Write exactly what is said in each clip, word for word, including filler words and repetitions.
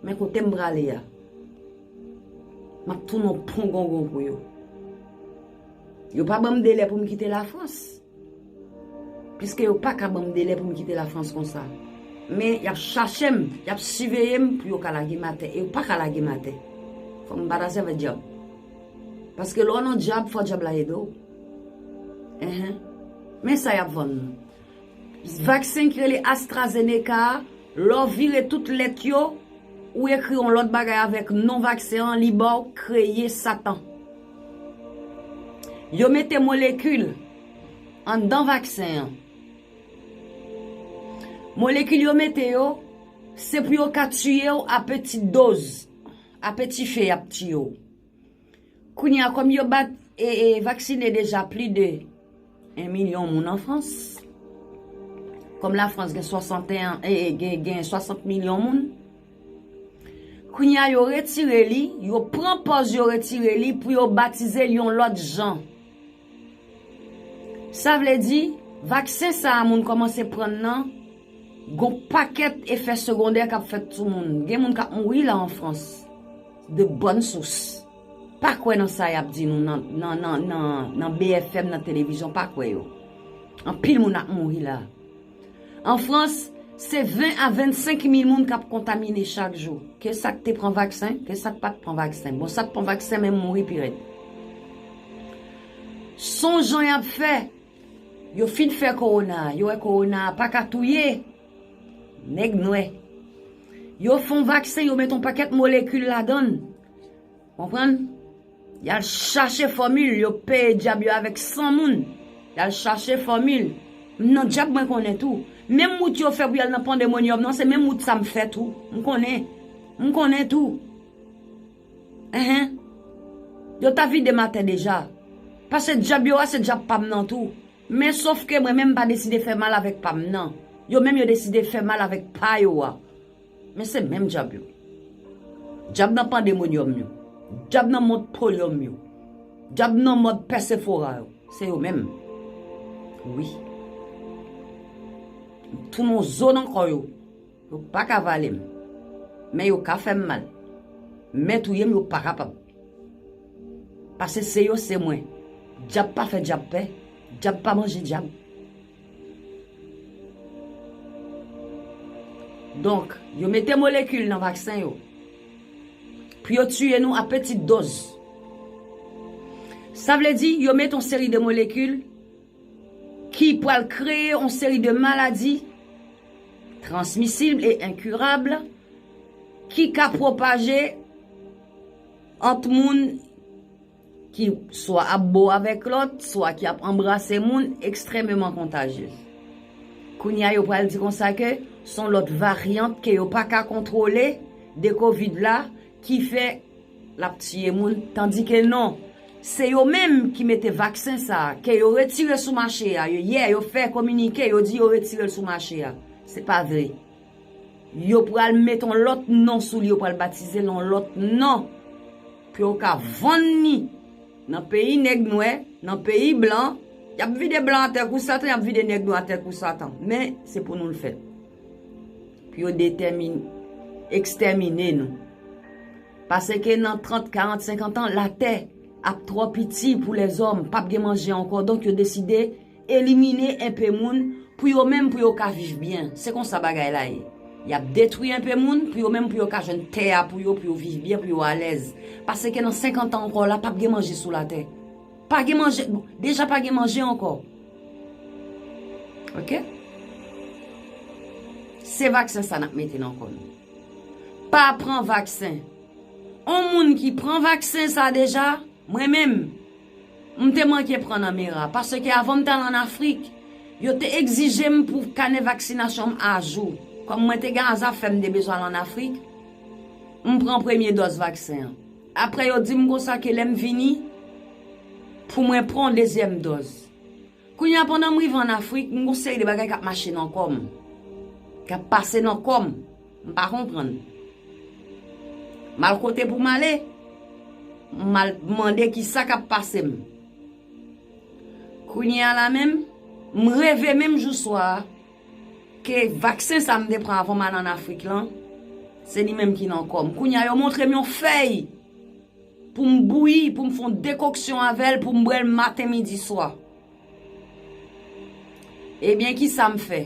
Men kote m prale a, m ap tounen yon pongongon pou yo. Yo pa ban m delè pou m kite Lafrans. Piske yo pa ka ban m delè pou m kite Lafrans konsa. Men y ap chache m, y ap siveye m pou yo ka lage m atè. E yo pa ka lage m atè. Fò m bat ansanm avèk dyab. Paske lè w nan dyab, fò dyab la ede w. Enhen. Men sa y ap vann nou. Vaksen ki rele AstraZeneca a, lè w vire tout lèt yo, ou ekri yon lòt bagay avèk non vaksen an, li ba w kreye Satan. Yo mete molekil anndan vaksen an. Molekil yo mete yo, se pou yo ka tiye w a peti doz, a peti fe y ap tiye w. Kounye a, kòm yo bat e, e vaksine deja plis de en milyon moun an Frans, kòm Lafrans gen swasanteyen, e, e, gen, gen swasant milyon moun, kounye a, yo retire li, yo pran pòz yo retire li pou yo batize l yon lòt jan. Sa vle di, vaksen sa a moun kòmanse pran nan, gon pakèt efè segondè k ap fèt sou moun. Gen moun k ap mouri la an Frans. De bòn sous. Pa kwè nan sa y ap di nou nan, nan, nan, nan, nan B F M, nan televizyon, pa kwè yo. Anpil moun ap mouri la. An Frans, se ven a vennsenk mil moun k ap kontamine chak jou. Ke sa k te pran vaksen, ke sa k pa t pran vaksen. Bon, sa k pran vaksen menm mouri pi rèd. Son jan y ap fè, yo fin fè kowona, yo wè kowona a pa ka touye nèg nwè. Yo fè yon vaksen, yo met yon pakèt molekil ladan l. Konprann? Y al chache fòmil, yo peye dyab yo avèk san moun. Y al chache fòmil. M nan dyab mwen konnen tou. Menm wout yo fè pou y al nan pandemonyòm nan, se menm wout sa m fè tou. M konnen. M konnen tou. Enhen. Yo ta vide m atè deja. Paske dyab yo a se dyab pa m nan tou. Men sof ke mwen menm m pa deside fè mal avèk pa m nan. Yo menm yo deside fè mal avèk pa yo a. Men se menm dyab yo. Dyab nan pandemonyòm yo. Dyab nan mond polyòm yo. Dyab nan mond Pèsefora yo. Se yo menm. Wi. M tounen yon zo nan kò yo. Yo pa ka vale m. Men yo ka fè m mal. Men touye m, yo pa kapab. Paske se yo, se mwen. Dyab pa fè dyab pè. Dyab pa manje dyab. Donk, yo mete molekil nan vaksen yo pou yo tiye nou a peti doz. Sa vle di, yo mete yon seri de molekil ki pral kreye yon seri de maladi transmisib e enkirab ki ka pwopaje ant moun ki swa ap bo avèk lòt, swa ki ap anbrase moun, ekstrèmeman kontajyez. Kounye a, yo pral di konsa ke se yon lòt varyant ke yo pa ka kontwole de kovid la, ki fè l ap tiye moun, tandike non, se yo menm ki mete vaksen sa a, ke yo retire sou mache a, yo, yè, yo fè kominike, yo di yo retire l sou mache a. Se pa vre. Yo pral met yon lòt non sou li, yo pral batize l yon lòt non. Pou yo ka vann li nan peyi nèg nwè, nan peyi blan. Y ap vide blan atè kou satan, y ap vide nèg nwè atè kou satan. Men, se pou nou l fèt. Pou yo detèmine, ekstèmine nou. Paske nan trant, karant, senkant an, latè ap twò piti pou lèzòm, p ap gen manje ankò. Donk, yo deside elimine enpe moun pou yo menm, pou yo ka viv byen. Se konsa bagay la ye. Y ap detwi enpe moun pou yo menm, pou yo ka jwenn tè a pou yo, pou yo viv byen, pou yo alèz. Paske nan senkant an ankò la, p ap gen manje sou latè. Pa gen manje, deja pa gen manje ankò. Oke? Se vaksen sa n ap mete nan kò nou. Pa pran vaksen. On moun ki pran vaksen sa deja, mwen menm, m te manke pran nan mera. Paske avan m t al ann Afrik, yo te egzije m pou kanè vaksinasyon m ajou. Kòm mwen te gen zafè m te bezwen al ann Afrik, m pran premye dòz vaksen an. Apre yo di m konsa ke lè m vini, pou mwen pran dezyèm dòz. Kounye a, pandan m rive ann Afrik, m gon seri de bagay k ap mache nan kò m, k ap pase nan kò m, m pa konprann. M al kote pou m ale, m al mande ki sa k ap pase m. Kounye a la menm, m reve menm jou swa a, ke vaksen sa m te pran avan m al ann Afrik lan, se li menm ki nan kò m. Kounye a, yo montre m yon fèy pou m bouyi, pou m fè yon dekoksyon avè l, pou m bwè l maten, midi, swa. Ebyen, ki sa m fè?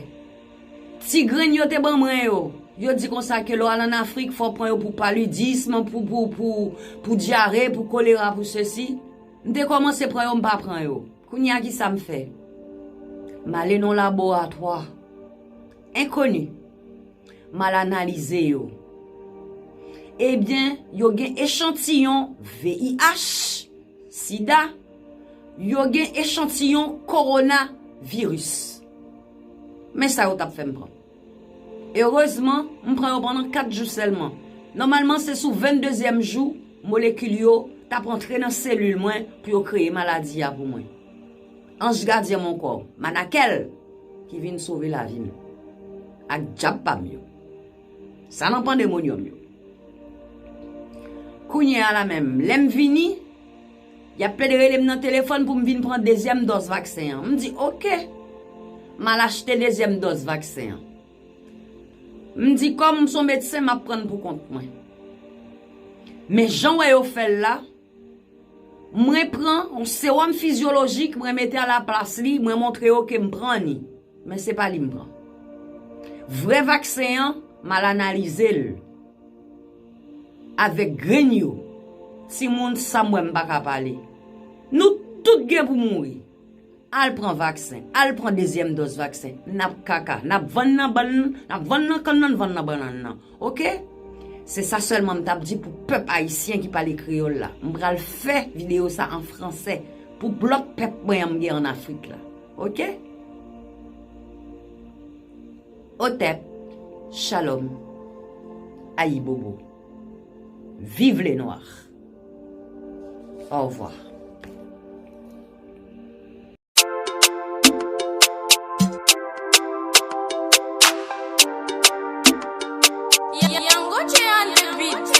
Ti grenn yo te ban mwen yo, yo di konsa ke lè w al ann Afrik, fò w pran yo pou palidism, pou, pou, pou, pou dyare, pou kolera, pou sesi. M te kòmanse pran yo, m pa pran yo. Kounye a, ki sa m fè? M ale nan yon laboratwa enkoni. M al analize yo. Ebyen, yo gen echantiyon V I H, sida, yo gen echantiyon kowonaviris. Men sa yo t ap fè m pran. Erezman, m pran yo pandan kat jou sèlman. Nòmalman, se sou venndezyèm jou, molekil yo t ap antre nan selil mwen pou yo kreye maladi a pou mwen. Anj gadyen m ankò, Manakèl, ki vin sove lavi m. Ak dyab pa m yo. Sa nan pandemonyòm yo. Kounye a la menm, lè m vini, y ap plede rele m nan telefòn pou m vin pran dezyèm dòz vaksen an. M di, "Oke." M al achte dezyèm dòz vaksen an. M di, "Kòm m se yon medsen, m ap pran l pou kont mwen." Men jan w wè yo fè l la, mwen pran yon sewòm fizyolojik, mwen mete alaplas li, mwen montre yo ke m pran li. Men se pa li m pran. Vrè vaksen an, m al analize l avèk grenn yo. Timoun, sa m wè m pa ka pale. Nou tout gen pou mouri. Al pran vaksen, al pran dezyèm dòz vaksen. N ap kaka, n ap vann nan bann, n ap vann nan kann nan, n vann nan bannann nan. Oke? Se sa sèlman m t ap di pou pèp ayisyen ki pale kreyòl la. M pral fè videyo sa an fransè pou lòt pèp mwen an m gen ann Afrik la. Oke? Otep, shalom, ayibobo. Vive les Noirs. Au revoir. Yango J on the beat.